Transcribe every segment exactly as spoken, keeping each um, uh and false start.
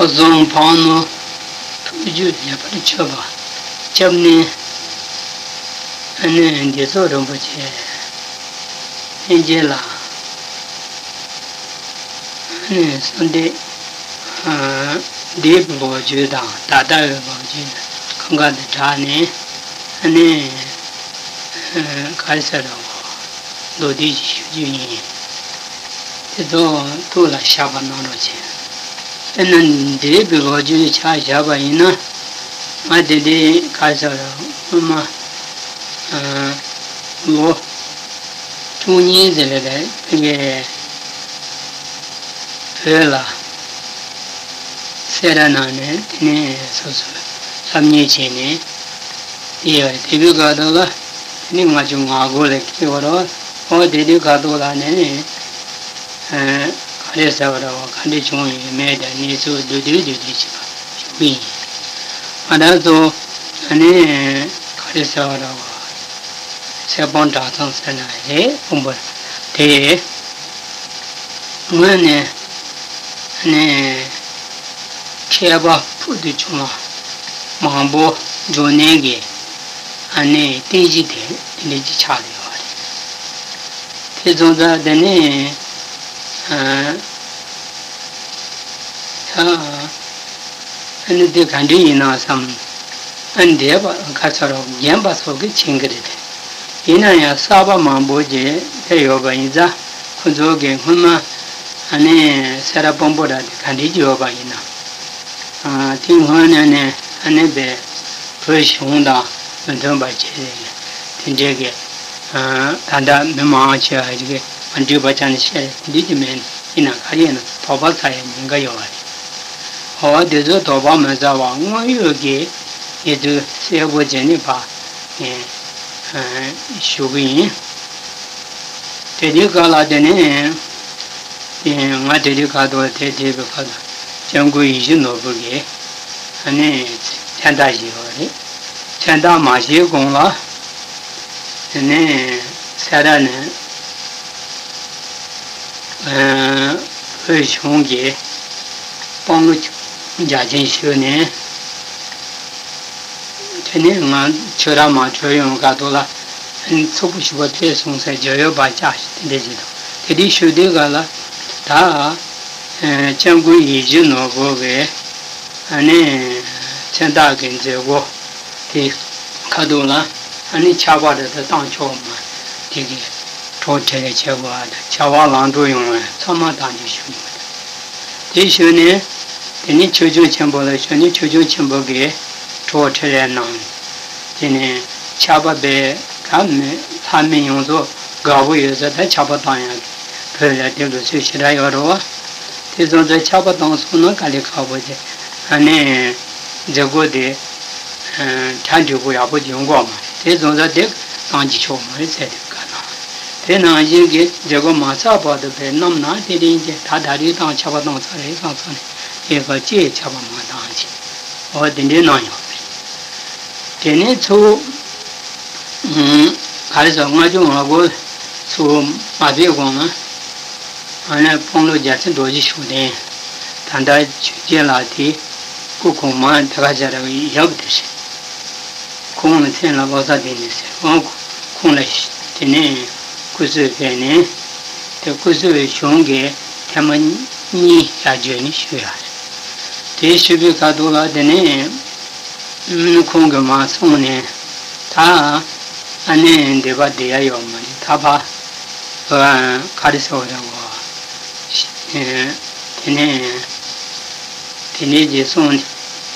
བཟང་ཕག་ནོར་ཐུགས་རྒྱུད་ལེགས་པར་མཆོད་པ་སྐྱབས་གནས། ཨ་ནི་འདི་ཚོ་རིན་པོ་ཆེ་ལྷན་རྒྱས་ལ། ཨ་ནི་གསོལ་འདེབས། ཨ། འདས་པའི་ལོ་རྒྱུས་དང་ད་ལྟ་བའི་ལོ་རྒྱུས་གང་ག་དེ་དྲངས་ནས། ཨ་ནི། ཨ། ག་རེ་ཟེར་རོ། མདོར་བསྡུས་ཤིག་ཞུ་རྒྱུ་ཡིན། དེ་ཚོ་ཐུགས་ལ་བཞག་པ་གནང་རོགས་བྱེད། དཔེར་ན་འདས་པའི་ལོ་རྒྱུས་ཆ་བཞག་པ་ཡིན་ན། ང་དེ་འདྲའི་ག་རེ་ཟེར་རོ། སྔོན་མ། ཨ། ལོ་བཅུ་གཉིས་ཟེར་ལེ་རེད། ཕ་གིར་བོད་ལ་སེ་ར་ནང་ནས། དེ་ནས་སོ་སོ་སློབ་གཉེར་བྱས་ནས་ཡོད། དེ་དུས་སྐབས་དུ་ལ་དེ་ནས་ལྔ་བཅུ་ང་དགུ་ལ་སྐྱེས་པ་རེད། འོ་དེ་དུས་སྐབས་དུ་ལ་ནས་ནས། ཨ། ག་རེ་ཟེར་བ་རེད། ག་འདྲ་བྱུང་ཡོད་མེད་དང་གནས་ཚུལ་བསྡུས་བསྡུས་བསྡུས་བསྡུས་ཅིག་ཞུ་གི་ཡིན། ང་རང་ཚོ་ཨ་ནི་ག་རེ་ཟེར་བ་རེད། ཚེ་དཔག་བྲག་ཚང་ཟེར་ན་རེད། དཔོན་པོ་དེ་ངོས་ནས་ཨ་ནི་མཁས་པ་ཕུལ་དུ་བྱུང་བ་མང་པོ་འབྱུང་གནས་ཀྱི་ཨ་ནི་རྟེན་གཞི་དེ་དེ་འདྲ་ཅིག་ཆགས་ཡོད་རེད། དེ་སོང་ཙང་དེ་ནས། ཨ། ད། ཨ་ནི་དེ་ག་འདྲ་ཡིན་ན་བསམ། ཨ། འདས་པ་ག་ཚོད་རོགས་རྒན་པ་སོགས་ཀྱིས་མཁྱེན་གྱི་རེད་དེ། ཡིན་ན་ཡང་གསར་པ་མང་པོ་ཅིག་ཕེབས་ཡོད་པ་ཡིན་ཙང་། ཁོ་ཚོ་གིས་སྔོན་མ་ཨ་ནི་སེ་ར་དཔོན་པོ་ར་དེ་ག་འདྲ་ཅིག་ཡོད་པ་ཡིན་ན། ཨ། དེ་སྔོན་ནས་ནས་ཨ་ནི་བོད་བོད་གཞུང་དང་མི་མཐུན་པ་བྱས་ནས་དེ་འདྲའི་གི། ཨ། ད་ལྟ་མི་མང་ཆེ་བ་ཞིག་གིས་མ་འགྲིག་པ་ཅང་ནས་བཤད་རེད། དེ་འདྲ་ཅིག་མེད། ཡིན་ན་ག་རེ་ཡིན་ན་དོགས་པ་ཟ་ཡ་ཉེན་ཁ་ཡོད་པ་རེད། འོ་དེ་ཚོ་དོགས་པ་མ་ཟ་བར་དངོས་ཡོད་ཀྱི་གནས་ཚུལ་གསལ་པོ་བྱས་ནས་ཕར་ངས་ཞུ་གི་ཡིན། དེ་དུས་སྐབས་ལ་དེ་ནས་ང་དེ་དུས་ཁ་ཐོག་དེ་བསྡད་པའི་ཁ་ཐོག་སྐྱབས་མགོན་ཡིད་བཞིན་ནོར་བུ་གིས་ཨ་ནི་མཚན་རྟགས་བཞེས་པ་རེད། མཚན་རྟགས་མ་བཞེས་གོང་ལ། དེ་ནས་སེ་ར་ནས། ཨ། བོད་གཞུང་གི་དཔང་ལོ་རྒྱ་ཆེན་ཞུས་ནས། དེ་ནས་ང་ཆོས་ར་མ་བྱོན་ཡོང་སྐབས་དུ་ལ། ཨ་ནི་ཚོགས་པ་ཞུ་བ་ཕེབས་སོང་ཟེར་བརྗོད་ཡོད་པ་ཅག་ཞིག་དེ་འདྲ་ཞིག་དང་། དེ་འདྲའི་ཞུ་དུས་སྐབས་ལ་ད། ཨ། སྐྱབས་མགོན་ཡིད་བཞིན་ནོར་བུ་གིས་ཨ་ནི་མཚན་རྟགས་ཀྱི་མཛད་སྒོ་དེ་ཁ་ཐུག་ལ་ཨ་ནི་ཆར་པ་རེ་ད་བཏང་ཆོག་མ། དེ་གི་གྲོགས་འཕྲིན་ལས་བྱེད་དགོས་པ་དང་། ཆར་པ་ལམ་འགྲོ་ཡོང་བ་ཚང་མ་བཏང་རྒྱུ་ཞུ་ཡོང་བ་དང་། དེ་ཞུས་ནས་དེ་ནས་ཆོས་སྐྱོང་ཆེན་པོ་ལ་ཞུས་ནས་ཆོས་སྐྱོང་ཆེན་པོ་གིས་གྲོགས་འཕྲིན་ལས་གནང་། དེ་ནས་ཆར་པ་བས་ད་མི་ལྷ་མི་ཡོངས་རྫོགས་དགའ་པོ་ཡོད་ས། ད་ཆར་པ་བཏང་ཡག་གི་བོད་ལ་དེ་ལུགས་སྲོལ་ཞེ་དྲག་ཡོད་རེད་བ། དེ་སོང་ཙང་ཆར་པ་བཏང་སོང་ན་དཀའ་ལས་ཁག་པོ་ཆེ། ཨ་ནི་མཛད་སྒོ་དེ་གྲ་འགྲིག་པོ་ཡག་པོ་ཡོང་གི་མ་རེད། དེ་སོང་ཙང་དེ་བཏང་རྒྱུ་ཆོག་མ་རེད་ཟེར་དེ་བཀའ་གནང་། དེ་ནང་བཞིན་གྱི་མཛད་སྒོ་མ་ཚར་བར་དུ་བས་གནམ་ནང་དེ་རིང་གི་ད་ད་རེས་བཏང་། ཆར་པ་བཏང་ཚར་རེད་བསམ་སོང་ནས་དེ་ག་ཅིའི་ཆར་པ་མ་བཏང་ཅིག་འོ་དེ་འདྲའི་གནང་ཡོད་རེད། དེ་ནས་ཚུར། ཨུམ། ག་རེ་ཟེར། ལྔ་བཅུ་ང་དགུ་ཚུར་མ་ཕེབས་གོང་ལ། ཨ་ནི་དཔོན་སློབ་རྒྱལ་མཚན་རྡོ་རྗེ་ཤུགས་ལྡན། ད་ལྟ་ཆོས་རྒྱལ་ལགས་དེ་སྐུ་གོང་མ་དེ་ག་ཟེར་བ་ཡབ་དེ་རེད། ཁོང་གི་མཚན་ལ་བློ་བཟང་བསྟན་འཛིན་ཟེར། འོ་ཁོང་ལ་དེ་ནས་སྐུ་གཟུགས་ཕེབས་ནས། དེ་སྐུ་གཟུགས་གཞུང་གི་ཐེངས་མ་གཉིས་ཡར་བརྗོད་ནས་ཞུས་ཡ་རེད། དེ་ཞུས་པའི་ཁ་ཐུག་ལ་དེ་ནས། ཨུམ། ཁོང་གིས་མར་སོང་ནས་ད་ཨ་ནི་འདི་པར་བསྡད་ཡ་ཡོད་མ་རེད། ད་ཕར། ཨ། ག་རེ་ཟེར་བ་རེད་གོ། ཨེ། དེ་ནས་དེ་ནས་རྗེས་སོང་ནས་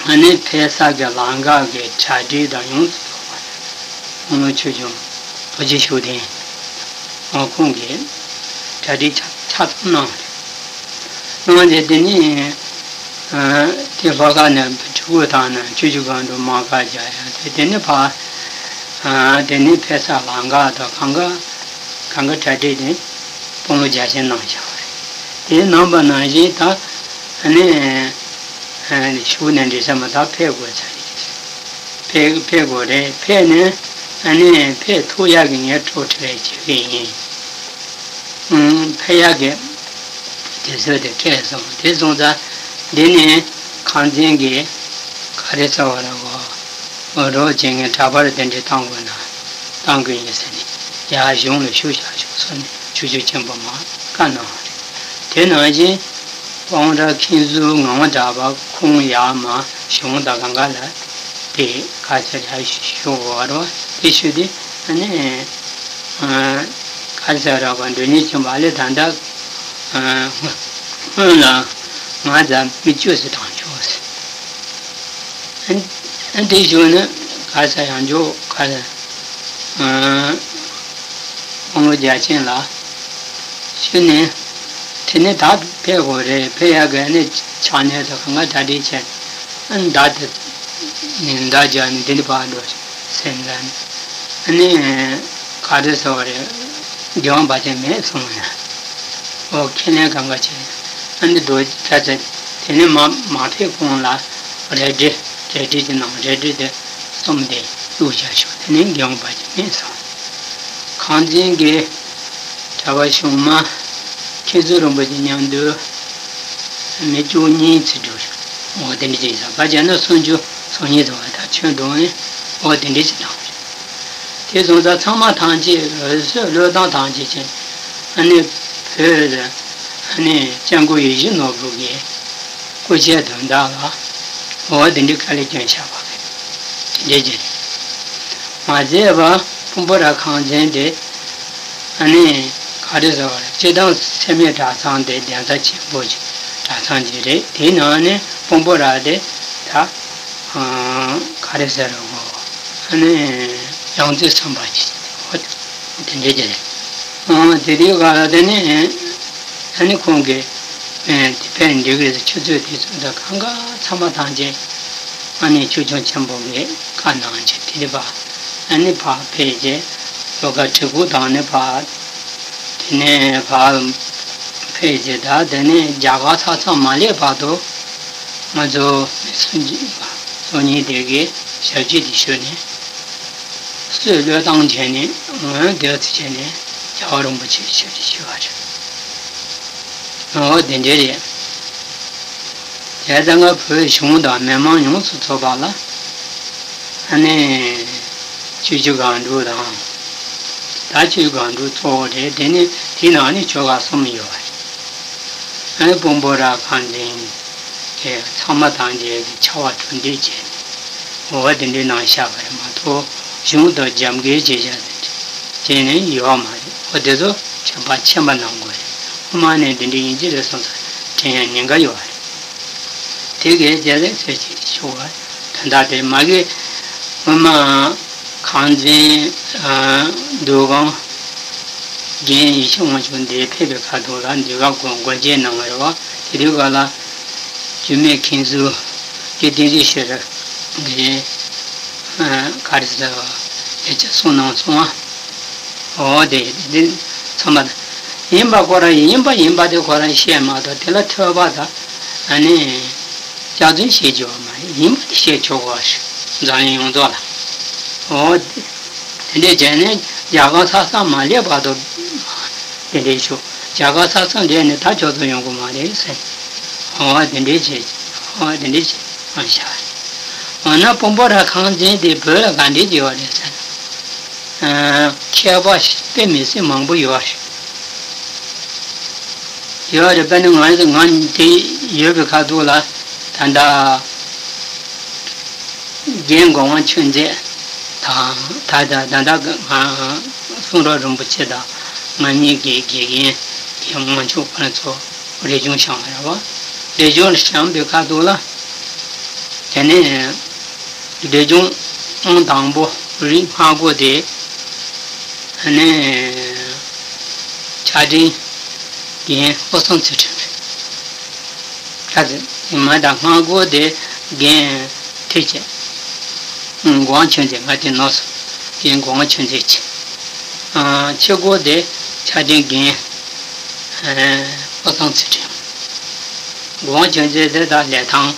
ཨ་ནི་ཕེབས་ས་གི་ལམ་ཁ་གི་གྲ་སྒྲིག་དང་ཡོངས་སུ་རྫོགས་པ་དཔོན་སློབ་ཆོས་སྐྱོང་རྡོ་རྗེ་ཤུགས་ལྡན། ཨ། ཁོང་གིས་གྲ་སྒྲིག་ཆ་ཆ་ཚང་གནང་རེད། གནང་རྗེས་དེ་ནས། ཨ། དེ་ལྷོ་ཁ་ནས་ཕྲུ་གུ་དང་ནས་ཆུ་ཆུ་སྒང་དུ་དམག་སྒར་རྒྱག་ཡ་དེ། དེ་ནས་ཕར། ཨ། དེ་ནས་ཕེབས་ས་ལམ་ཁ་དང་གང་ག་གང་ག་གྲ་སྒྲིག་དེ་དཔོན་སློབ་རྒྱལ་མཚན་གནང་བཞག་པ་རེད། དེ་གནང་པ་ནང་བཞིན་ད་ཨ་ནི། ཨ། གཞུག་ནས་འདྲི་ས་མ་ད་ཕེབས་དགོས་ཚར་རེད། ཕེབས་ཕེབས་དགོས་རེད། ཕེབས་ནས་ཨ་ནི་ཕེབས་ཐུབ་ཡག་གི་ངས་གྲོགས་འཕྲིན་ལས་བྱེད་ཀྱི་ཡིན། ཨུམ། ཕེབས་ཡག་གི་དུས་ཚོད་དེ་སྤྲད་སོང་། དེ་སོང་ཙང་འདི་ནས་ ཁང་ཚན་གྱི་ག་རེ་ཟེར་བ་རེད་གོ། རོགས་བྱེད་མཁན་གྲྭ་པར་དེ་འདྲས་བཏང་དགོས་ན་བཏང་དགོས་ཡིན་ཟེར་ནས་ཡར་གཞུང་ལ་ཞུ་བཞག་ཞུ་སོང་ནས་ཆོས་ཕྱོགས་ཆེན་པོ་མར་བཀའ་གནང་བ་རེད། དེ་ནང་བཞིན་སྤང་ར་མཁན་ཟུར་ངག་དབང་གྲགས་པ་ཁོང་ཡར་མར་གཞུང་དང་གང་ག་ལ་དེ་ག་ཚོད་ཡར་ཞུ་དགོས་པ་རེད་བ། དེ་ཞུས་ཏེ་ཨ་ནི་ག་ཚོད་རག་པ་འགྲོ་ཉེན་ཆེན་པོ་ཨ་ལེ་ད་ལྟ་སྔོན་ལ་ང་ཚ་མི་བཅུ་ཟེར་བཏང་ཆོག་ཟེར། ཨ་ཨ་འདི་ཞུ་ན་ག་ས་ཡང་འཇོག་ག་ས་ཨ་དཔོན་སློབ་རྒྱལ་ཆེན་ལ་ཞུ་ནས་དེ་ནས་ད་ཕེབས་དགོས་རེད། ཕེབས་ཡག་གི་ནས་ཆགས་ནས་ད་གང་ག་གྲ་སྒྲིག་བྱས་ཨ་མདའ་དེ་མདའ་རྒྱག་ནས་འདི་འདྲ་ཕར་འགྲོ་ཟེར་ལ་ཨ་ནི་ག་རེ་ཟེར་བ་རེད། རྒྱང་བ་ཅན་མེད་སོང་ན། ཨོ་ཁས་ལེན་གང་ག་བྱས། ཨ་ནི་རྡོ་རྗེ་ཚ་ཚ་དེ་ནས་མ་མ་ཕེབས་གོང་ལ་རལ་གྲི་རལ་གྲི་དེ་ནང་རལ་གྲི་དེ་གསུམ་དེ་གཡུག་བྱ་ཤོག་དེ་ནས་རྒྱང་བ་ཅན་མེད་སོང་། ཁང་ཚན་གྱི་གྲྭ་པ་གཞུང་མ་མཁན་ཟུར་རིན་པོ་ཆེ་མཉམ་དུ་མི་བཅུ་གཉིས་ཚུད་འགྲོ། འོ་དེ་འདྲ་ཅིག་ཡིན་ས་ཕལ་ཆེར་ན་སུམ་ཅུ་སོ་གཉིས་ཚོ་བ་ད་ཁྱོན་འགྲོ་ནས་འོ་དེ་འདྲ་ཅིག་བཏང་། དེ་སོང་ཙང་ཚང་མ་ཐམས་ཅད་འོད་གསལ་བློས་བཏང་ཐམས་ཅད་ཅན་ཨ་ནི་བོད་ཨ་ནི་སྐྱབས་མགོན་ཡིད་བཞིན་ནོར་བུ་གི་སྐུ་ཕྱྭའི་དོན་དག་ལ་འོ་དེ་འདྲའི་དཀའ་ལས་སྐྱོན་བཞག་པ་རེད། དེ་འདྲའི་ཅིག་རེད། མ་ཟད་པ་ཕུང་པོ་ར་ཁང་ཚན་དེ་ཨ་ནི་ག་རེ་ཟེར་བ་རེད། སྤྱིར་བཏང་སེམས་ཡོད་གྲྭ་ཚང་དེ་གདན་ས་ཆེན་པོ་ཅིག་གྲྭ་ཚང་ཅིག་རེད། དེའི་ནང་ནས་དཔོན་པོ་ར་དེ་ད་ག་རེ་ཟེར་རོ། ཨ་ནི་ཡང་རྩེ་བསམ་པ་ཅིག་དེ་འདྲ་ཅིག་རེད། དེ་དུས་ག་ལ་དེ་ནས་ཨ་ནི་ཁོང་གིས་དེ་ཕན་འགྲིག་གི་རེད། ཆུ་ཚོད་དེ་ཚོ་ད་གང་ག་ཚང་མ་ཐམས་ཅད་ཨ་ནི་ཆོས་སྐྱོང་ཆེན་པོ་གིས་བཀའ་གནང་བྱས་དེ་ནས་ཕར་ཨ་ནི་ཕར་ཕེབས་རྗེས་ལོ་ཀ་གྲི་གུག་དང་ནི་ཕར། དེ་ནས་ཕར་ཕེབས་རྗེས་ད་དེ་ནས་རྒྱ་གར་ས་མཚམས་མ་སླེབས་བར་དུ་ང་ཚོ་མི་སུ་འཇིགས་པ་སོ་གཉིས་དེ་གའི་ཞབས་ཕྱི་དེ་ཞུས་ནས་སྲོད་བློས་བཏང་བྱས་ནས་ངོས་འདི་ཚོ་བྱས་ནས་རྒྱལ་བ་རིན་པོ་ཆེ་ཞབས་ཕྱི་ཞུས་པ་རེད། འོ་དེ་འདྲ་རེད། དེ་ལྟ་ང་བོད་གཞུང་དང་མི་མང་ཡོངས་སུ་ཚོགས་པ་ལ་ཨ་ནི་ཆོས་བརྒྱུད་སྒང་དྲུག་དང་། ད་ཆོས་སྒང་དྲུག་གཙོ་བོ་རེད། དེ་ནི་དེའི་ནང་ནས་ཆོལ་ཁ་གསུམ་ཡོད་པ་རེད། ཨ་ནི་དཔོན་པོ་ར་ཁང་ཚན་གྱི་ཚང་མ་དང་རྗེས་ཀྱི་ཕྱག་དཔར་གྲུབ་འབྲས་བྱས་ནས་འོ་བ་དེ་འདྲའི་ནང་བཞག་པ་རེད་མ་གཏོགས་གཞུང་དང་རྒྱབ་འགལ་བྱེད་བྱ་དེ་འདྲ་བྱས་ནས་ཡོད་མ་རེད། འོ་དེ་ཚོ་ཆོས་པ་མཁྱེན་པ་གནང་དགོས་རེད། སྔོན་མ་ནས་དེ་འདྲའི་ཡིན་གྱི་རེད་བསམ་ས་དྲན་ཡ་ཉེན་ཁ་ཡོད་པ་རེད། དེ་གའི་རྒྱལ་ལས་ཟེར་ཞིག་ཞུ་བ་དོན་དག་དེ་མ་གི་སྔོན་མ་ཁང་ཚན་འདུ་ཁང་རྒན་ཡེ་ཤེས་དབང་ཕྱུག་འདིར་ཕེབས་པའི་ཁ་ཐུག་ལ་འདི་ག་སྒོ་སྒོ་འབྱེད་གནང་བ་རེད་བ། དེ་དུས་ག་ལ་རྒྱུད་སྨད་མཁན་ཟུར་རྒྱུད་བསྟན་འཛིན་ཤེས་རབ་གིས་ག་རེ་ཟེར་བ་ལས་ཀྱང་གསུང་གནང་སོང་བ། འོ་དེ་དེ་ཚང་མ་ཡིན་པ་ཁོ་རང་ཡིན་པ་ཡིན་པ་དེ་ཁོ་རང་བཤད་མ་གཏོགས་དེ་ལ་ཐོས་པ་དང་ཨ་ནི་སྐྱག་རྫུན་བཤད་རྒྱུ་བ་མ་རེད། ཡིན་པ་དེ་བཤད་ཆོག་གོ་ཞུ། འཛམ་གླིང་ཡོངས་རྫོགས་ལ། འོ་དེ་འདྲས་བྱས་ནས་རྒྱ་གར་ས་མཚམས་མ་སླེབས་བར་དུ་དེ་འདྲས་ཞུ། རྒྱ་གར་ས་མཚམས་སླེབས་ནས་ད་ཁྱོད་ཚོ་ཡོང་གི་མ་རེད་ཟེར། འོ་དེ་འདྲས་བྱས། འོ་དེ་འདྲས་བྱས་ཨ་ཤ། འོ་ན་དཔོན་པོ་ར་ཁང་ཚན་དེ་བོད་ལ་ག་འདྲས་བྱས་པ་རེད་ཟེར་ན། མཁས་པ་དཔེ་མི་སྲིད་མང་པོ་ཡོད་རེད། ཡོད་རེད། དཔེར་ན་ང་ང་དེ་ཡོད་པའི་ཁ་ཐུག་ལ་ད་ལྟ་རྒན་གོ་དབང་ཆོས་མཛད་དང་ད་ད་ད་ལྟ་ང་གསུང་རབ་རིན་པོ་ཆེ་དང་ང་གཉིས་ཀྱི་དགེ་རྒན་གྱི་དབང་ཕྱུག་ཁོང་ཚོ་རས་ཆུང་བཤམས་པ་རེད་བ། རས་ཆུང་བཤམས་པའི་ཁ་ཐུག་ལ་དེ་ནས་རས་ཆུང་ཨང་དང་པོ་རིགས་ལྔ་སྒོ་དེ་ནས་ཕྱག་ཕྲེང་རྒན་བློ་བཟང་ཚུལ་ཁྲིམས་རེད། ད་ཚེ་མ་དང་ལྔ་སྒོ་དེ་རྒན་ཁྲི་ཆེ། གོང་ཆུང་ཚེ་ང་དེ་ནོར་སོང་། རྒན་གོང་ཆུང་ཚེ་ཆེ། ཕྱི་སྒོ་དེ་ཕྱག་ཕྲེང་རྒན་བློ་བཟང་ཚུལ་ཁྲིམས། གོང་ཆུང་ཚེ་དེ་དག་ལས་ཐང་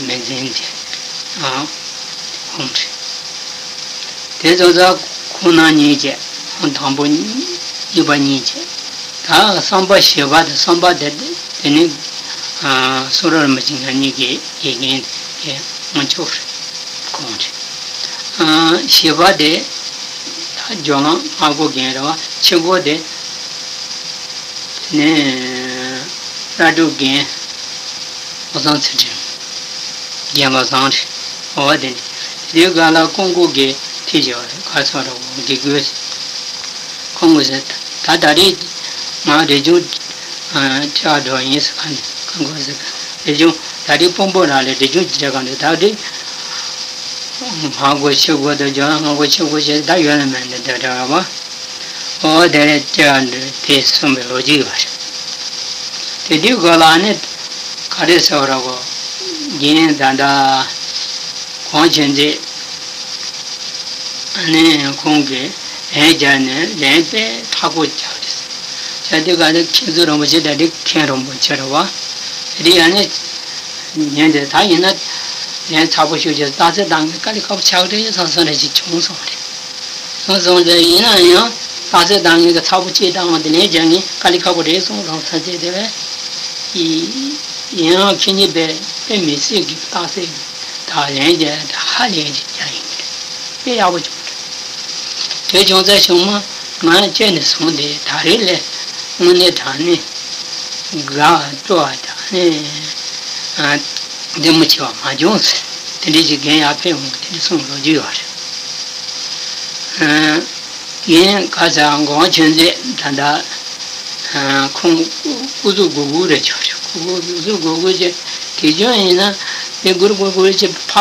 མི་འཛིན་ཚེ་ཁོང་རེད། དེ་ཚོ་ཚ་ཁོང་རྣམ་གཉིས་བྱས། ཁོང་དང་པོ་གཉིས་པ་གཉིས་བྱས། ད་བསམ་པ་བཞི་པ་དེ་བསམ་པ་དེ་དེ་ནི་ གསུང་རབ་རིན་པོ་ཆེ་ང་གཉིས་ཀྱི་དགེ་རྒན་དེ་ང་ཆོ་རེད། ཁོང་རེད། བཞི་པ་དེ་ད་སྦྱོར་ལམ་སྔགས་པོ་རྒན་རེད་བ། ཆེན་པོ་དེ་དེ་ནས་བླ་སྒྲུབ་རྒན། བློ་བཟང་ཚུལ་ཁྲིམས། རྒན་བློ་བཟང་རེད། འོ་དེ་ནས་དེ་དུས་ག་ལ་ཀོང་ཀོ་གི་ཐེ་བྱས་བ་རེད། ག་སོང་རེད། འོ་དགེ་བསྐོས་ཁོང་གི་ཟེར། ད་ད་རེས་ང་རེ་ཆུང་ཁྲི་བ་འགྲོ་ཡིན་ཟེར་ག་ནས་ཀོང་ཀོ་ཟེར་ག་རེ་ཆུང་ད་རེས་དཔོན་པོ་རང་ལས་རེ་ཆུང་ཅི་འདྲ་ག་འདུག་ད་རེས་སྔགས་པོ་ཆེན་པོ་དང་སྦྱོར་ལམ་སྔགས་པོ་ཆེན་པོ་ཞེས་ད་ཡོད་ལ་མེད་འདི་འདྲ་འདྲ་བ། འོ་དེ་ལས་སྐྱེ་བ་འདི་དེ་གསུངས་པའི་ལོ་རྒྱུས་ཡོད་རེད། དེ་དུས་ག་ལ་ནི་ག་རེ་ཟེར་བ་ར་གོ། རྒན་ད་ལྟ་གོང་ཆེན་ཚེ་ནི་ཁོང་གིས་ལན་སྦྱར་ནས་ལན་དཔེ་མཐའ་སྐོར་སྦྱར་རེད། བྱ་དུས་ག་ལ་མཁན་ཟུར་རིན་པོ་ཆེ་ད་ལྟ་མཁན་རིན་པོ་ཆེ་རེད་བ། དེ་དུས་ཡང་ནི་ཉན་དེ་ད་ཡིན་ན་ལན་ཚ་པོ་ཤོད་ཀྱི་རྟགས་གསལ་བཏང་གི་དཀའ་ལས་ཁག་པོ་ཆགས་རེད་བསམ་བསམ་རེ་ཞིག་བྱུང་སོང་རེད། སོང་སོང་ཙང་ཡིན་ན་ཡང་རྟགས་གསལ་བཏང་མཁན་གྱི་ཚ་པོ་གཅིག་བཏང་བ་དེ་ནས་རྒྱག་མཁན་དཀའ་ལས་ཁག་པོ་རེད་སོང་སོང་ཙང་དེ་བས། ཡིན་ཡང་ཁྱེད་གཉིས་པས་དཔེ་མི་སྲིད་ཀྱི་རྟགས་གསལ་གྱི་ད་ལན་རྒྱག་ད་ཧ་ལས་ཀྱི་རྒྱག་ཡིན་གྱི་རེད། དཔེ་ཡག་པོ་བྱུང་རེད། དེ་བྱུང་ཙང་བྱུང་མ་ང་བཅད་ནས་བཟུང་སྟེ་ད་རེས་ལས་དངོས་གནས་དྲང་གནས་དགའ་སྤྲོ་བ་དང་ནས་བདེ་མོ་ཆེ་བ་མ་བྱུང་ཟེར། དེ་འདྲའི་ཅིག་རྒན་ཡར་ཕེབས་འོང་དེ་འདྲ་གསུངས་ལོ་རྒྱུས་ཡོད་རེད། ཡིན་ག་ཚ་འགོ་ཆེན་ཚེ་ད་ལྟ་ཁོང་སྐུ་གཟུགས་སྒུར་སྒུར་རེ་ཆོག་རེད། སྐུ་གཟུགས་སྒུར་སྒུར་ཅེ་དེ་ཅོན་ཡིན་ན་དེ་སྒུར་སྒུར་སྒུར་ཅེ་ཕ་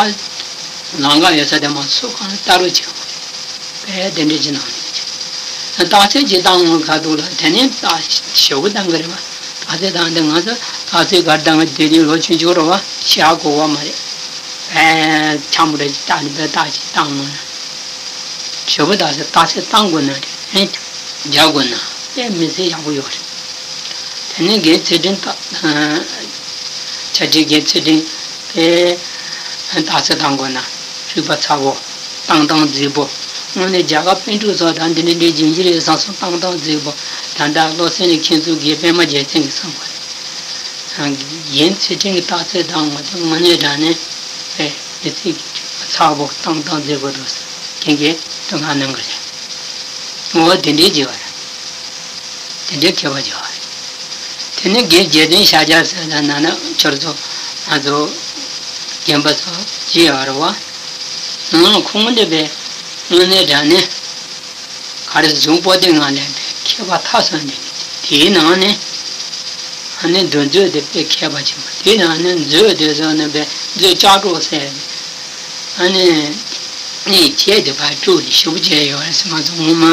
ལང་ཀ་ཡོད་ས་དེ་མ་སུ་གང་ལྟ་རུ་ཆེ་བ་རེད། དེ་འདྲ་ཅི་གནང་ནས་ཅི་རྟགས་གསལ་ཅི་བཏང་ངོ་ག་འདུག་ལ་དེ་ནས་རྟགས་ཞོ་གི་བཏང་གི་རེད་བ། རྟགས་གསལ་བཏང་དེ་ང་ཚོ་རྟགས་གསལ་ག་རེ་བཏང་ང་དེ་དུས་ལོ་ཆུང་ཆུང་རེད་བ། ཤ་གོ་བ་མ་རེད། ཨེ་ཆ་མོ་རེ་ཅི་བཏང་ནས་བས་རྟགས་ཅི་བཏང་ངོ་ན། ཞོ་བོ་རྟགས་གསལ་རྟགས་གསལ་བཏང་དགོས་ན་རེད། ཨེ་རྒྱག་དགོས་ན་དཔེ་མི་སྲིད་ཡག་པོ་ཡོད་རེད། དེ་ནས་རྒན་ཚེ་རིང་ད་ཆ་ཁྲི་རྒན་ཚེ་རིང་དེ་རྟགས་གསལ་བཏང་དགོས་ན་རིག་པ་ཚ་བོ་ཏང་ཏང་རྫིག་པོ། དངོས་གནས་རྒྱ་གར་པཎ་གྲུབ་སོགས་དང་འདི་འདྲ་འདྲའི་རྗེས་འཇུག་རེད་བསམ་སོང་། ཏང་ཏང་རྫིག་པོ། ད་ལྟ་བློ་སེང་ནས་མཁན་ཟུར་དགེ་པད་མ་རྒྱལ་མཚན་གྱི་བསམ་པ་རེད། རྒན་ཚེ་རིང་གི་རྟགས་གསལ་དང་ངོ་དེ་དངོས་གནས་དྲང་གནས་པའི་མི་ཚེ་གི་ཚ་བོ་ཏང་ཏང་རྫིག་པོ་འགྲོ་ས་མཁན་གྱི་དོན་ལྔ་གནང་གི་རེད། འོ་དེ་འདྲའི་བྱེད་པ་རེད། དེ་འདྲའི་མཁས་པ་བྱེད་པ་རེད། དེ་ནས་རྒན་རྒྱལ་ལྡན་ཤཱཀྱ་ཟེར་ན་ན་ན་ཁྱོད་ཚོ་ང་ཚོ་རྒན་པ་ཚོ་བྱེད་ཡོད་རེད་བ། ང་ཁོང་འདི་པའི་དངོས་གནས་དྲང་གནས་ག་རེ་གཞུང་པོ་ཏི་ནང་ལས་པའི་མཁས་པ་ཐག་སོན་ནས་དེའི་ནང་ནས་ཨ་ནི་འདུ་འཛོམས་དེ་དཔེ་མཁས་པ་ཆེན་པོ་དེའི་ནང་ནས་མཛོད་དེ་ཚོ་ནས་པའི་མཛོད་ལྕགས་སྒྲོག་ཟེར། ཨ་ནི་གནས་བྱས་དེ་ཕར་དཀྲུགས་ནས་ཞུ་བྱས་ཡོད་རེད་ཟེར། ང་ཚོ་སྔོན་མ་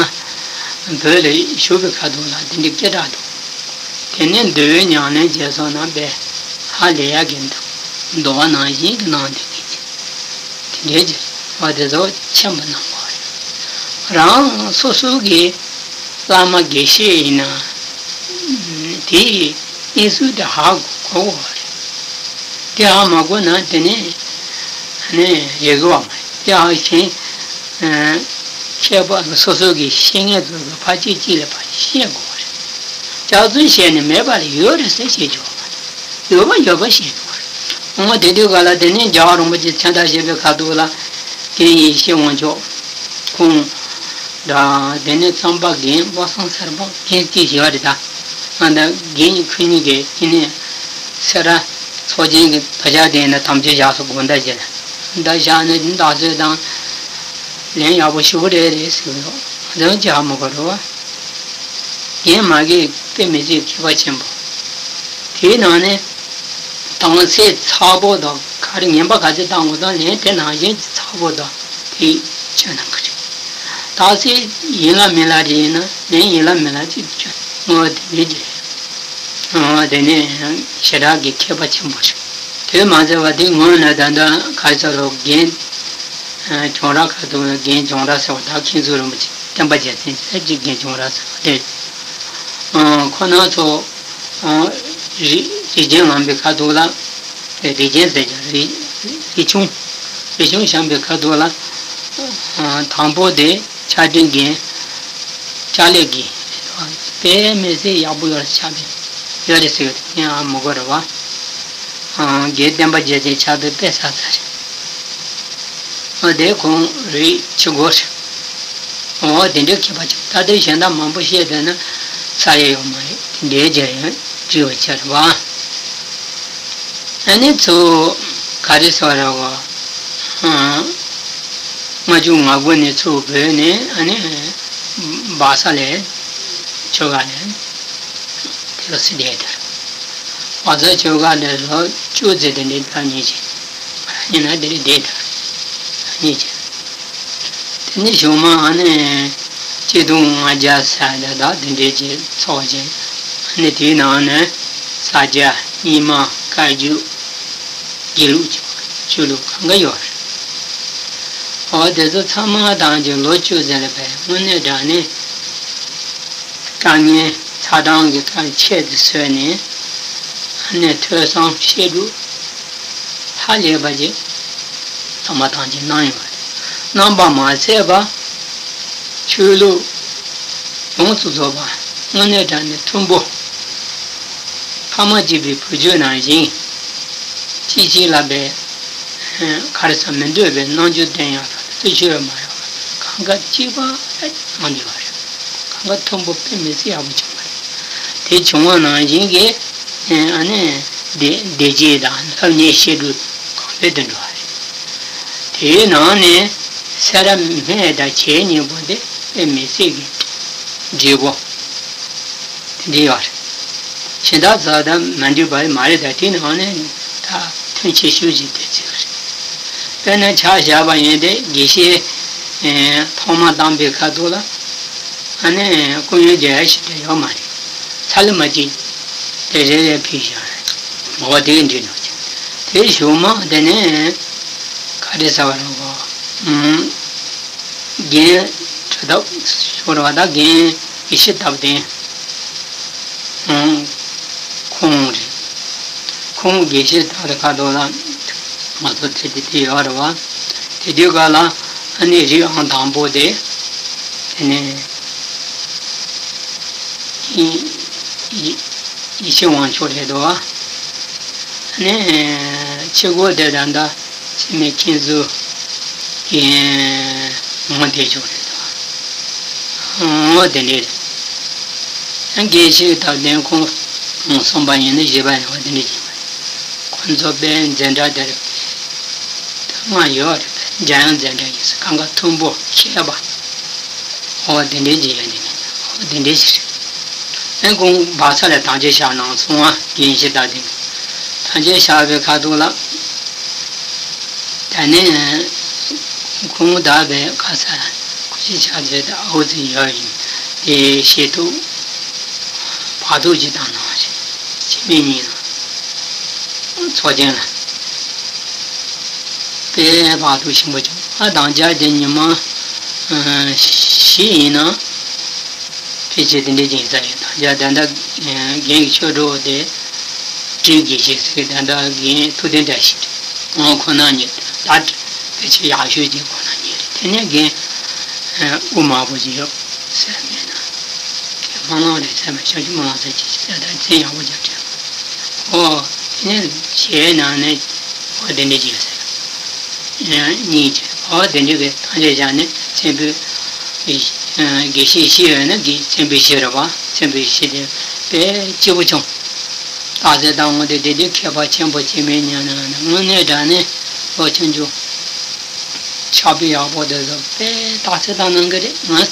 བོད་ལ་ཞུ་བའི་ཁ་ཐུག་ལ་དེ་འདྲའི་སྐད་གྲགས་འདུག་དེ་ནས་འདུལ་བའི་ཉམས་ལེན་བྱས་སོང་ན་པའི་ཧ་ལས་ཡག་གི་འདུག་མདོ་བ་ནང་བཞིན་གྱི་གནང་དེ་གི་དེ་འདྲའི་རྗེས་བ་དེ་ཚོ་ཆེན་པོ་གནང་བ་རེད། རང་སོ་སོ་གི་བླ་མ་དགེ་བཤེས་ཡིན་ན་དེའི་གནས་ཚུལ་དེ་ཧ་གོ་དགོས་པ་རེད། དེ་ཧ་མ་གོ་ན་དེ་ནས་ནས་ཡི་གེ་བ་མ་དེ་ཧ་ཤེས། མཁས་པ་སོ་སོ་གི་ཤེས་ངེས་ཚོ་གི་ཕ་གཅིག་གཅིག་ལ་ཕ་བཤད་དགོས་པ་རེད། སྐྱག་རྫུན་བཤད་ནས་མེད་པ་ལ་ཡོད་རེད་ཟེར་བཤད་རྒྱུ་བ་མ་རེད། ཡོད་པ་ཡོད་པ་བཤད་དགོས་པ་རེད། འོ་དེ་དུས་ག་ལ་དེ་ནས་རྒྱལ་བ་རིན་པོ་ཆེ་མཚན་རྟགས་བཞེས་པའི་ཁ་ཐུག་ལ་རྒན་ཡེ་ཤེས་དབང་ཕྱུག་ཁོང་དང་དེ་ནས་གཙང་པ་རྒན་བློ་བཟང་སེར་པོ་རྒན་གཅིག་བཞི་བ་རེད་ད། ང་དང་རྒན་ཁོ་གཉིས་ཀྱིས་དེ་ནས་སེ་ར་ཚོགས་ཆེན་གྱི་ད་ཆ་དེ་ནས་དམ་བཅའ་བཞག་སོ་དགོངས་དག་བཞེས་ལ་ད་བཞག་ནས་རྟགས་གསལ་དང་ལན་ཡག་པོ་ཞུ་གི་རེད་རེད་ཟེར་གི་འདུག་དོན་ཅི་ཧ་མ་གོ་རེད་བ། རྒན་མ་གི་དཔེ་མི་སྲིད་མཁས་པ་ཆེན་པོ། དེའི་ནང་ནས་དྭངས་གསལ་ཚ་པོ་དང་ག་རེ་ངན་པ་ག་ཚོད་བཏང་དགོས་དང་ལན་དེ་ནང་བཞིན་གྱི་ཚ་པོ་དང་དེ་སྤྱོད་གནང་གི་རེད། རྟགས་གསལ་ཡིན་ལ་མིན་ལ་རེ་ཡིན་ན་ལན་ཡིན་ལ་མིན་ལ་ཅིག་སྤྱོད་ངོ་བོ་དེ་འདྲའི་རེད། ཨོ་དེ་ནས་ཞེ་དྲག་གི་མཁས་པ་ཆེན་པོ་རེད། དེ་མ་ཟད་པ་དེ་སྔོན་ན་ད་ལྟ་ག་རེ་ཟེར་རོ་རྒན་ཁྱུང་ར་ཁ་ཐུག་རྒན་ཁྱུང་ར་ཟེར་བ་ད་མཁན་ཟུར་རིན་པོ་ཆེ་བསྟན་པ་རྒྱལ་མཚན་ཟེར་གྱི་རྒན་ཁྱུང་ར་ཟེར་བ་དེ། ཁོ་ན་ཚོ་རི་རི་རྒྱན་ལངས་པའི་ཁ་ཐུག་ལ་རི་རྒྱན་ཟེར་གྱི་རི་རི་ཆུང་རི་ཆུང་བཤམས་པའི་ཁ་ཐུག་ལ་དང་པོ་དེ་ཕྱག་སྦྲེལ་རྒན་ཕྱག་ལས་རྒན་དཔེ་མི་སྲིད་ཡག་པོ་ཡོད་ཆགས་པའི་ཡོད་རེད་ཟེར་གྱི་ངས་ཨ་མི་གོ་རེད་བ། ཨང་། རྒན་བསྟན་པ་རྒྱལ་མཚན་ཆགས་པའི་དཔེ་ས་ཚ་རེད། འོ་དེ་ཁོང་རིགས་ཆུ་སྒོ་རེད། འོ་དེ་འདྲའི་མཁས་པ་ཅིག་ད་ལྟའི་གཞན་དག་མང་པོ་བཤད་བསྡད་ན་ས་ཡ་ཡོད་མ་རེད། དེ་འདྲའི་རྒྱ་ཡོད་བྲིས་པ་ཆགས་རེད་བ། ཨ་ནི་ཚུར་ག་རེ་ཟེར་བ་རེད་བ། ཨང་། ལྔ་བཅུ་ང་དགུ་ནས་ཚུར་བོད་ནས་ཨ་ནི་སྦག་ས་ལ་ཆོས་སྒར་ལ་དེ་ལ་སི་བསྡད་དེར། སྦག་ས་ཆོས་སྒར་ལ་ལོ་བཅུ་ཙམ་དེ་འདྲའི་ད་ཉིན་བྱས། ཉིན་ན་དེ་འདྲའི་བསྡད་དེར། ཉིན་བྱས། དེ་ནས་གཞུག་མ་ཨ་ནི་གཅིག་སྟོང་ལྔ་བརྒྱ་ས་ཡ་དང་དེ་འདྲའི་ཅིག་ཚོགས་བྱས། ཨ་ནི་དེའི་ནང་ནས་ས་སྐྱ་རྙིང་མ་བཀའ་བརྒྱུད། དགེ་ལུགས་ཀྱི་ཆོས་ལུགས་གང་ག་ཡོད་རེད། འོ་དེ་ཚོ་ཚང་མ་དང་གི་ལོ་བཅུ་ཟེར་ལ་བས་དངོས་གནས་དྲང་གནས་དཀའ་ངལ་ཚ་གྲང་གི་དཀའ་ཆེད་དུ་བཟོས་ནས་ཨ་ནི་ཐོས་བསམ་བཤད་སྒྲུབ་ཧ་ལས་པ་ཅིག་ཚང་མ་དང་གི་གནང་ཡོད་རེད། གནང་པ་མ་ཚད་པ་ཆོས་ལུགས་ཡོངས་སུ་རྫོགས་པ་དངོས་གནས་དྲང་གནས་མཐུན་པོ། ཕ་མ་གཅིག་པའི་བུ་རྒྱུད་ནང་བཞིན། གཅིག་གཅིག་ལ་བས། ག་རེ་ཟེར་མི་འདོད་པའི་རྣམ་འགྱུར་སྟོན་ཡག་དང་དེ་ཚོ་ཡོད་མ་ཡོད་གང་ག་གཅིག་པ་གནང་རྒྱུ་བ་རེད། གང་ག་མཐུན་པོ་དཔེ་མི་སྲིད་ཡག་པོ་བྱུང་བ་རེད། དེ་བྱུང་བ་ནང་བཞིན་གྱི། ཨ་ནི། བདེ་བདེ་སྐྱིད་དང་ལྷབ་གཉེར་བཤད་སྒྲུབ་གང་ལེགས་དུ་འགྲོ་བ་རེད། དེའི་ནང་ནས་སེ་ར་སྨད་དང་བྱེས་གཉིས་པོ་དེ་དཔེ་མི་སྲིད་ཀྱི་བགྲེས་པོ་དེ་འདྲ་ཡོད་རེད། གཞན་དག་ཚོ་དང་མ་འགྲིག་པ་མ་རེད། ད་དེའི་ནང་ནས་ད་མཐུན་ཆེ་ཤོས་ཅིག་དེ་ཅིག་རེད། དཔེར་ན་ཆ་བཞག་པ་ཡིན་ཏེ་དགེ་བཤེས་ཐོག་མ་བཏང་པའི་ཁ་ཐུག་ལ་ཨ་ནི་སྐུ་ཡོན་རྒྱ་ཡ་ཞིག་དེ་ཡོད་མ་རེད། ཚ་ལུ་མ་གཅིག་དེ་རེ་རེ་ཕུལ་བཞག་རེད། ངོ་བོ་དེ་འདྲ་ནོ། དེ་གཞུག་མ་དེ་ནས་ག་རེ་ཟེར་བ་རེད་གོ། རྒན་གྲུབ་ཐོབ་ཤོར་བ་དང་རྒན་དགེ་བཤེས་སྟོབས་ལྡན་ཁོང་རེད། ཁོང་དགེ་བཤེས་སྟོབས་ལྡན་ཁ་ཐོག་ལ་ང་ཚོ་དེ་དེ་དེ་ཡོད་རེད་བ། དེ་དུས་ག་ལ་ཨ་ནི་རིགས་ཨང་དང་པོ་དེ་དེ་ནས། ཡེ་ཤེས་དབང་ཕྱུག་རེད་དོ། ནས་ཆེ་གོ་དེ་ད་ལྟ་འཆི་མེད་མཁྱེན་བརྩེ་རྒན་མོ་བདེ་མཆོག་རེད་དོ། འོ་དེ་འདྲས་རེད། དགེ་བཤེས་དང་ལྡན་ཁོང་གསུམ་པ་ཡིན་ན་བཞི་པ་ཡིན་པ་དེ་འདྲས་ཡིན་པ་རེད། ཁོང་ཚོ་དཔེ་འཛིན་གྲྭ་དེར་ལྔ་ཡོད་རེད། འཇམ་དབྱངས་འཛིན་གྲྭ་ཡིན་ཟེར་གང་ག་མཐུན་པོ་མཁས་པ། འོ་དེ་འདྲའི་ཅིག་ཡོད་འདི་མིན། འོ་དེ་འདྲའི་ཞིག་རེད། ཨེ་ཁོང་སྦག་ས་ལ་དམ་བཅའ་བཞག་གནང་སོང་ང་། རྒན་ཡེ་ཤེས་དག་ལྡན་གྱིས། དམ་བཅའ་བཞག་པའི་ཁ་ཐུག་ལ། ད་ནི་ཁོང་བདག་པའི་ཁ་ས་སྐུ་ཕྱི་ཕྱག་མཛད་དུ་ཨའུ་ཙི་ཡོད་ཡིན། དེ་བཤད་ཐུབ། བར་དུ་ཅིག་བཏང་གནང་ཞིག་འཆི་མེད་གཉིས་ལ། ཚོགས་ཆེན་ལ། དཔེ་བར་དུ་ཞིམ་པོ་བྱུང་། ཨ་དང་རྒྱ་དེ་ཉི་མ་བཞི་ཡིན་ན། ཕལ་ཆེར་དེ་འདྲའི་ཅིག་ཡིན་ས་ཡོད། དང་རྒྱ་ད་ལྟ་རྒན་གྱི་ཆོས་གྲོགས་དེ་བཀྲིས་དགེ་བཤེས་ཟེར་གི། ད་ལྟ་རྒན་ཐུབ་བསྟན་བཀྲ་ཤིས་རེད། ང་ཁོ་ན་ཉིད་ད་ཕལ་ཆེར་ཡག་ཤོས་ཀྱི་ཁོ་ན་ཉིད་རེད། དེ་ནས་རྒན་དབུ་མ་པོ་ཅིག་ཡོད་ཟེར་མེད་ན། རྒན་སྨོན་ལམ་རེད་ཟེར་མ། ཞབས་ཕྱི་སྨོན་ལམ་ཟེར་གྱི་ཟེར། ད་མཚན་ཡག་པོ་ཅིག་དྲན། ཨོ། དེ་ནས་ཞེས་ནང་ནས་ཨོ་དེ་འདྲ་ཅིག་ཡོད་ཟེར། གཉིས་ཀྱི་ཨོ་དེ་འདྲ་གི་ཐམས་ཅད་བཞག་ནས་མཚན་དཔེ། དགེ་བཤེས་བཞི་ཡོད་ན་དགེ་མཚན་དཔེ་བཞི་རེད་བ། མཚན་དཔེ་བཞི་དེ་དཔེ་སྐྱིད་པོ་བྱུང་། རྟགས་གསལ་དང་དངོས་གཏེར་དེ་དུས་མཁས་པ་ཆེན་པོ་འཆི་མེད་གཉིས་ནང་ནས་དངོས་གནས་དྲང་གནས་ལོ་ཆུང་ཆུང་། ཕྱག་དཔེ་ཡག་པོ་དེ་ཚོ་དཔེ་རྟགས་གསལ་དང་གནང་གི་རེད། ང་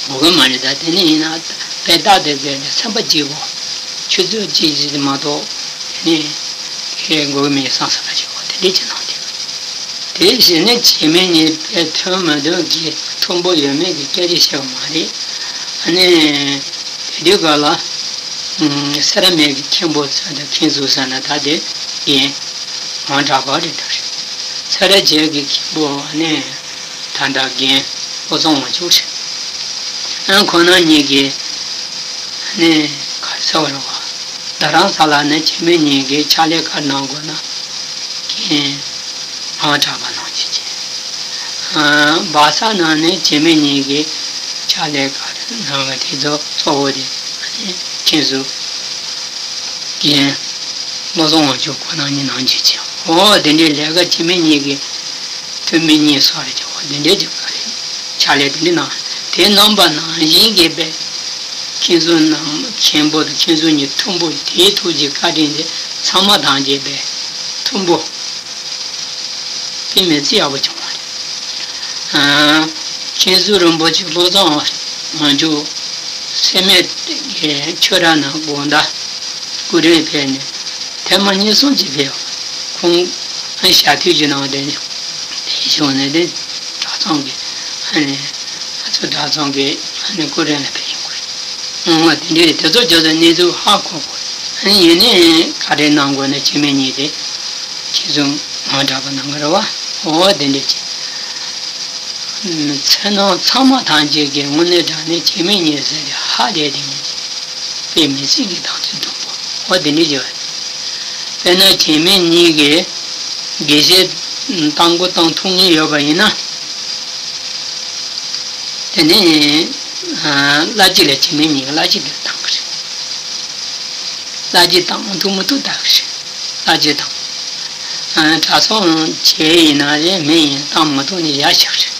གོ་གི་མ་རེད། ད་དེ་ནས་ཡིན་ན་དཔེ་རྟགས་དེ་དཔེ་སེམས་པ་སྐྱིད་པོ། ཆུ་ཚོད་གཅིག་གཅིག་མ་གཏོགས་དེ་ནས་ཁྱེད་གོ་གི་མེད་བསམ་བསམ་ལ་ཞིག་གོ་དེ་འདྲས་ཅིག་གནང་དེ། དེ་བཞིན་ནས་འཆི་མེད་གཉིས་དཔེ་མཐུན་མི་མཐུན་གྱི་མཐུན་པོ་ཡོད་མེད་ཀྱི་སྐད་ཆ་བཤད་པ་མ་རེད། ཨ་ནི། དེ་དུས་ག་ལ། ཨུམ། སེ་ར་སྨད་ཀྱི་མཁན་པོ་ཚོ་དང་མཁན་ཟུར་ཟེར་ན་ད་དེ་རྒན་ཝང་གྲགས་པ་རེད་ད་རེད། སེ་ར་བྱེས་ཀྱི་མཁན་པོ་ནི་ད་ལྟ་རྒན་བློ་བཟང་དབང་ཕྱུག་རེད། ཨ་ཁོ་ན་གཉིས་ཀྱི་ནི་ག་རེ་ཟེར་བ་རེད་བ། རྡ་རམ་ས་ལ་ནས་འཆི་མེད་གཉིས་ཀྱི་ཕྱག་ལས་ག་རེ་གནང་དགོས་ན་རྒན་ཝང་གྲགས་པ་གནང་རྒྱུ་བྱས། སྦག་ས་ནང་ནས་འཆི་མེད་གཉིས་ཀྱི་ཕྱག་ལས་ག་རེ་གནང་གི་དེ་ཚོ་གཙོ་བོ་དེ་ཨ་ནི་མཁན་ཟུར་རྒན་ བློ་བཟང་དབང་ཕྱུག་ཁོ་རང་གཉིས་ནང་བཞིན་བྱས། འོ་དེ་འདྲའི་ལས་ཀ་བྱེད་མི་གཉིས་ཀྱིས་ཐུ་མི་གཉིས་སོགས་རེ་བྱས། འོ་དེ་འདྲའི་ཅིག་ག་རེ་ཕྱག་ལས་དེ་འདྲ་གནང་། དེ་གནང་པ་ནང་བཞིན་གྱི་པའི་མཁན་ཟུར་རྣམས་མཁན་པོ་དང་མཁན་ཟུར་གཉིས་མཐུན་པོ། དེའི་ཐུགས་ཀྱི་བཀའ་དྲིན་དེ་ཚང་མ་ཐམས་ཅད་པའི་མཐུན་པོ། དེ་མི་ཚེ་ཡག་པོ་བྱུང་བ་རེད། ཨ། མཁན་ཟུར་རིན་པོ་ཆེ་བློ་བཟང་དབང་ཕྱུག་སེར་སྨད་ཀྱི་ཆོས་ར་ན་དགོང་དག་སྐུ་རིམ་ཕེབས་ནས། ཐེངས་མ་གཉིས་གསུམ་ཅིག་ཕེབས། ཁོང་ཞག་དུས་ཀྱི་ནང་དེ་ནས་དེ་བྱུང་ནས་དེ་གྲྭ་ཚང་གི་ཨ་ནི་ང་ཚོ་གྲྭ་ཚང་གི་ཨ་ནི་སྐུ་རིམ་ལ་ཕེབས་ཡོང་གི་རེད། ཨང་། དེ་འདྲའི་དེ་ཚོ་ཇོ་ཟེར་གནས་ཚུལ་ཧ་གོ་གོ། ཨ་ནི་ཡིན་ནའི་ག་རེ་གནང་དགོས་ན་བྱེད་མི་གཉིས་དེ་ཁྱེད་ཚོ་ངོ་འདྲ་པོ་གནང་གི་རེད་བ། འོ་དེ་འདྲ་བྱས། ཚེ་ནང་ཚང་མ་ཐམས་ཅད་ཀྱི་དངོས་གནས་དྲང་གནས་བྱེད་མི་གཉིས་ཟེར་ཏེ་ཧ་ལས་དེ་ཡིན། དཔེ་མི་སྲིད་ཀྱི་དང་ཚུལ་སྟོན་པོ། འོ་དེ་འདྲ་བྱས་པ། དཔེར་ན་བྱེད་མི་གཉིས་ཀྱིས་དགེ་བཤེས་བཏང་དགོས་བཏང་ཐུབ་ངེས་ཡོད་པ་ཡིན་ན། དེ་ནས་ཨ་གླ་སྤྱི་ལ་བྱེད་མི་གཉིས་ཀྱིས་གླ་སྤྱི་དེ་བཏང་གི་རེད། གླ་སྤྱི་བཏང་མི་ཐུབ་མི་ཐུབ་ལྟ་གི་རེད། གླ་སྤྱི་བཏང་། ཨ་གྲྭ་ཚང་བྱས་ཡིན་ན་རེད། མེད་ཡིན་བཏང་མི་ཐུབ་ནས་ཡར་བཞག་རེད།